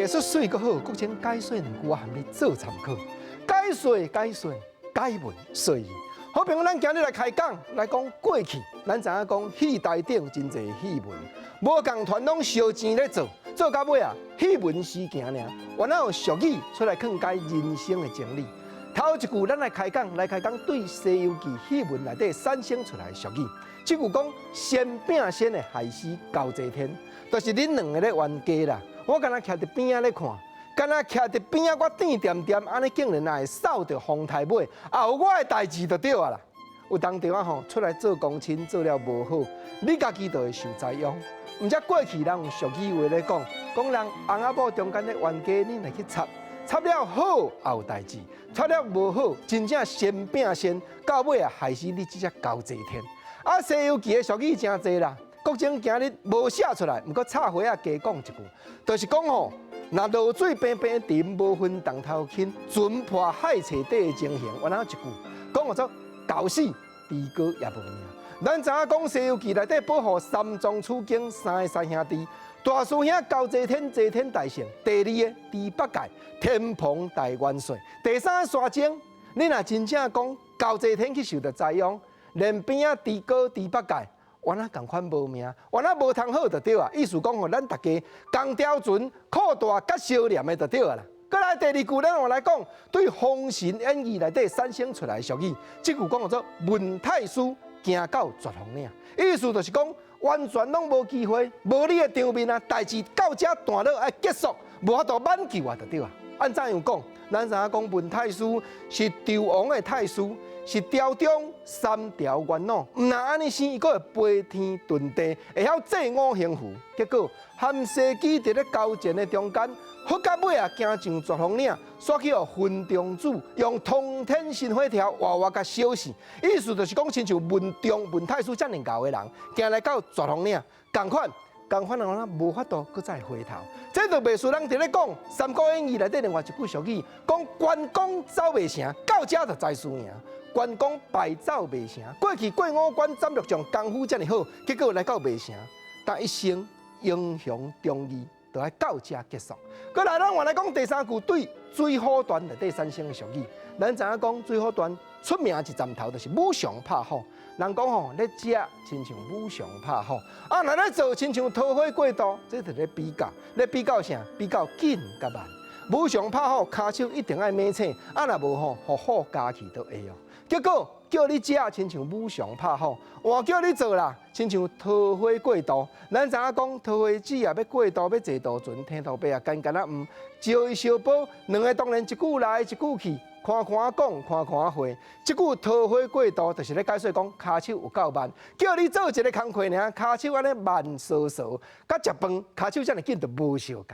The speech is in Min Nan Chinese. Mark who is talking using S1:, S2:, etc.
S1: 藝術媠閣好，國清解說兩句，我含你做參考。解說解說解文說義。好朋友，咱今日來開講，來講過去，咱知影講戲台頂真濟戲文，無仝團攏燒錢咧做，做到尾啊，戲文時行爾，原來有俗語出來勸解人生的真理。頭一句，咱來開講，來開講對《西遊記》戲文內底產生出來的俗語。這句講先餅先會害死猴齊天，就是恁兩个咧冤家啦。我敢若徛佇邊仔咧看，敢若徛佇邊仔，我甜恬恬，按呢竟然也會掃著風台尾，也有我的代誌就對啊啦。有當時仔吼出來做公親做了無好，你家己就會受災殃。毋則過去人有俗語話咧講，講人翁仔某中間咧冤家，你若去插，插了好也有代誌，插了無好，真正先餅先，到尾啊害死你這隻猴齊天。啊，《西遊記》的俗語誠濟啦，國清今日無寫出來，毋過插花仔加講一句，就是講吼，若落水平平沉，無分重頭輕，船破海揣底的情形，原來有一句講叫做猴死豬哥也無命。咱知影講《西遊記》內底保護三藏取經三个師兄弟，大師兄猴齊天，齊天大聖；第二个豬八戒，天蓬大元帥；第三个沙僧。你若真正講猴齊天去受著災殃，連邊仔豬哥豬八戒，原來仝款無命，原來無通好就對啊。意思講吼，咱大家仝條船，褲大佮相連的就對啊啦。閣來第二句，咱換來講，對《封神演義》內底產生出來的俗語，這句講叫做問太師驚到絕風嶺，意思就是講完全攏無機會，無你的場面啊，代誌到這段落愛結束，無法度挽救啊，就對啊。按怎樣講？咱知影講聞太師是紂王的太師，是朝中三朝元老，毋但按呢生，伊閣會飛天遁地，會曉祭五行符。結果含西施佇咧交戰的中間，發到尾啊，驚上絕風嶺，煞去予雲中子用通天神火條活活共燒死。意思就是講，親像文仲、聞太師遮爾𠢕的人，行來到絕風嶺，仝款。仝款人講無法度閣再回頭，這就袂輸人佇咧講《三國演義》內底另外一句俗語，講關公走袂成，到這就知輸贏；關公敗走麥城，過去過五關斬六將功夫遮爾好，結果來到麥城，但一生英雄忠義就愛到這結束。閣來，咱換來講第三句對《水滸傳》內底產生的俗語，咱知影講《水滸傳》出名一站頭就是武松拍虎。人講吼，咧食親像武松拍虎，啊，若咧做親像桃花過渡，這就咧比較，咧比較啥？比較緊佮慢。武松拍虎，跤手一定愛猛醒，啊，若無吼，予虎咬去都會哦。結果叫你食親像武松拍虎，換叫你做啦，親像桃花過渡。咱知影講桃花子啊，欲過渡欲坐渡船，天后爸啊，干干仔毋，招伊相報，兩个當然一句來一句去。寬寬講，寬寬會，這句桃花過渡，就是咧解說講，跤手有夠慢，叫你做一个工課爾，跤手按呢慢嗖嗖，佮食飯跤手遮爾緊就無相仝。